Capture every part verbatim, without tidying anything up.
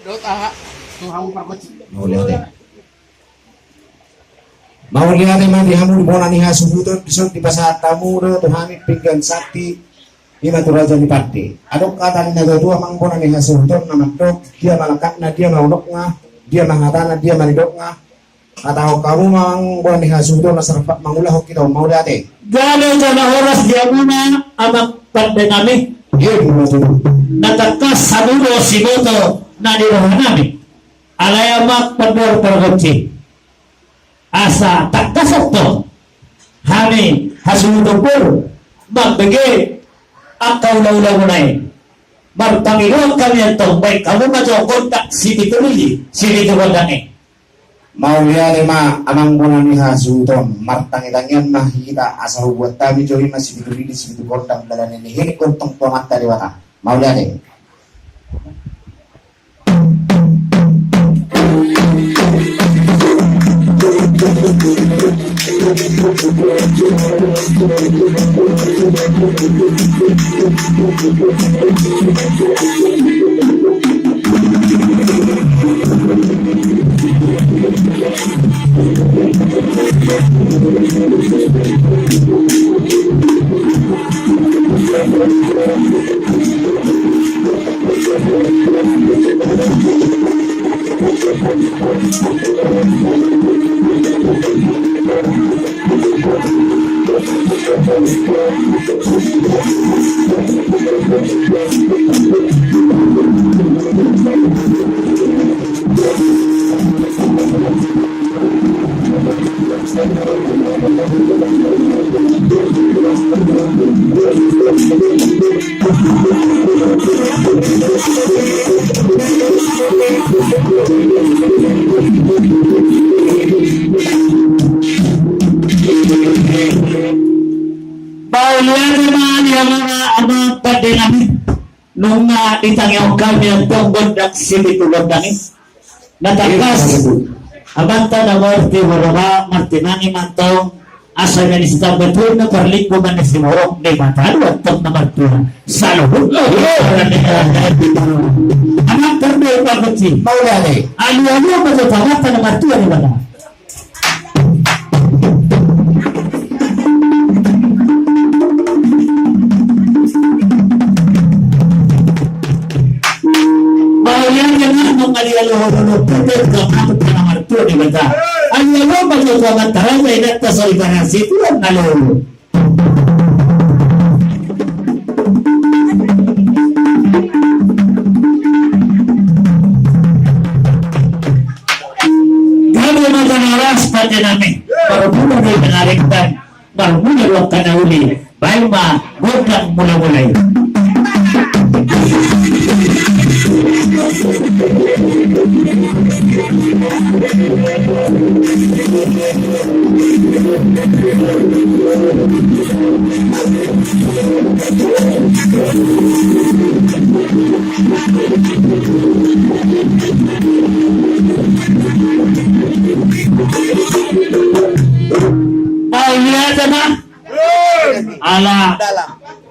Dot aha tu hamu pargonsi. Mauliate. Mauliate ma di hamu di bona ni hasuhuton, dison dipasahat hamu do tu hami pinggan sakti, ima tu raja ni pande. Adong hata ni natuatua, amang bona ni hasuhuton, na mandok: Dia ma langkatna, dia ma unokna, dia ma hatana, dia ma nidokna. Hatahon hamu ma, amang bona ni hasuhuton, asa rap mangulahon hita on. Mauliate. Gabe jala horas di hamuna, amang pande nami. Iya, betul. Na tangkas hamu do siboto na di roha nami. Alai amang pande pargonsi, asa tangkas antong hami hasuhuton boru mambege angka ulaula muna i. Marpangidoan hami antong, baen hamu ma jo gondang sipitu lili, sipitu gondang i. Mauliate ma, amang bona ni hasuhuton, martangitangian ma hita asa hubuat hami jo i ma sipitu lili, sipitu gondang, dalan ni hirik gontong tu Amanta Debata. Mauliate. Mauliate ma di hamuna, amang pande nami. Nunga ditangihon hami antong gondang sipitu gondang i. Na tangkas, amanta na martua i, martinangi ma antong, asa na ni sitamba tuan na parlinggoman ni Simorok, Debata do antong na martua. Saluhut. Amang pande pargonsi. Mauliate. Alualu ma jo tu amanta na martua, Debata. Mauliate ma, nunga dialualu pande tu amanta na martua, Debata. Alualu ma jo tu amanta raja, inanta soripada situan na lolo. Gabe ma jala horas pande nami. Marmula do i na ringkot, marmula do angka na uli. Baen ma gondang mulamula i. Mauliate ma. Ala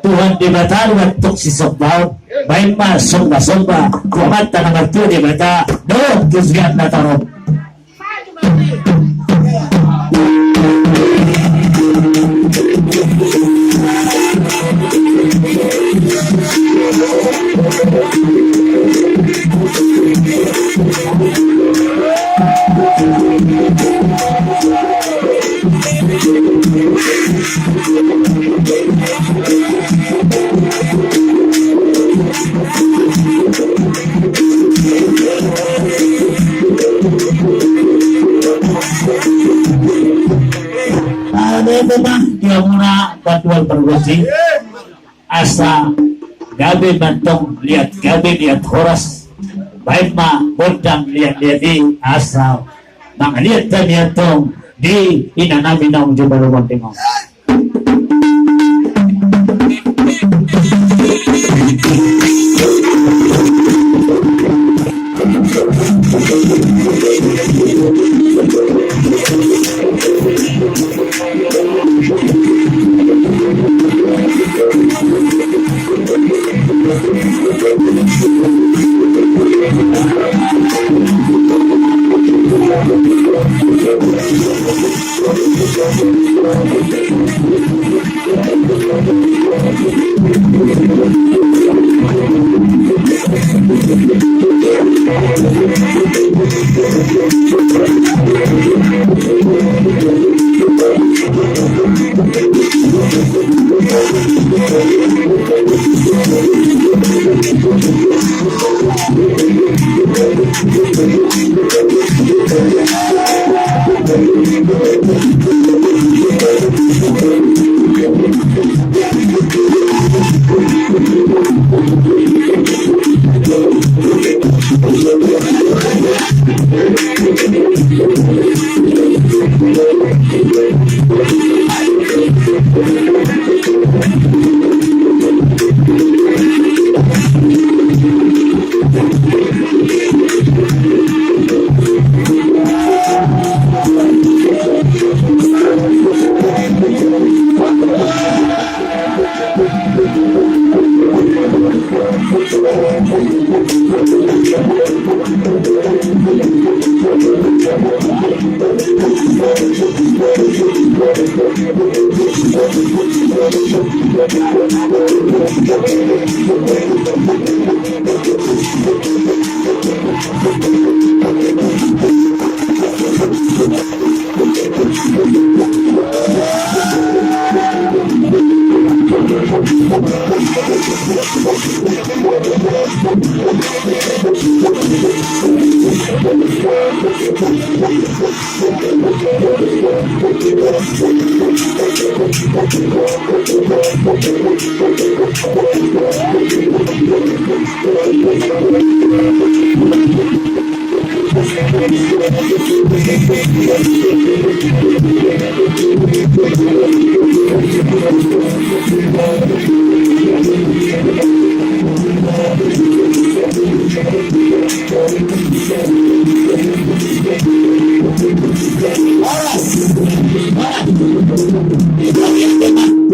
Tuhan Debata do antong sisombaon. Baen ma sombasomba tu amanta na martua Debata dohot tu sian na torop. Asa gabe ma antong liat gabe liat horas. Baen ma gondang liat liat i asa mangaliat hami antong di inanami naung jumolo monding on.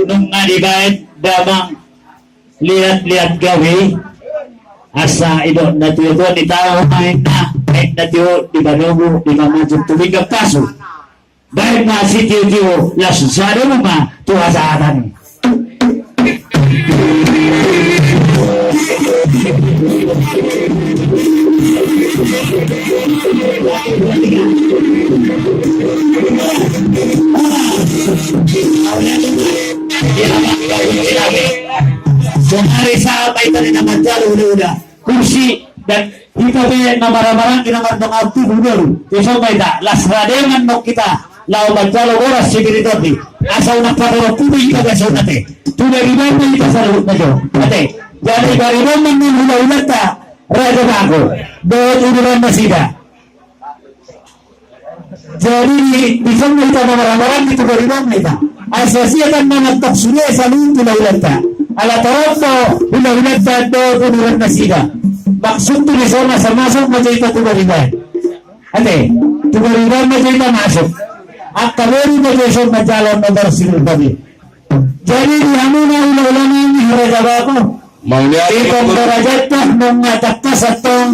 Nunga dibaen damang liat-liat gabe, asa didok na tio-tio ni tao ma inna, baen na tio di panogu, di pamajuk tu pinggan pasu. Baen ma sitio-tio, laos sada ma tu hasahatan. Sonari sahat ma hita na manjalo ula-ula, kursi, dan hita pe na marhahamaranggi na mardongan tubu baru. Dison ma hita, laos rade ma annon hita laho manjalo boras sibiriton i. Asa unang patorop tubu hita, asa unang te. Tu Debata ma hita saluhutna jo. Ate. Jadi pariban ma annon ula-ulanta Raja Bago dohot uduran nasida. Jadi dison ma hita na marhahamaranggi tu pariban ma hita. Asa siat annon antong sude saluhut ula-ulanta. Ala torop do ula-ulanta dohot uduran nasida. Maksudhu dison asa masuk ma jo hita tu pariban. Ate, tu pariban ma jo hita masuk. Angka boru ma jo dison manjalo na boras sibiriton i. Jadi di hamuna ula-ula nami, Raja Bago, mauliate. Ipon do raja antong, nunga tangkas antong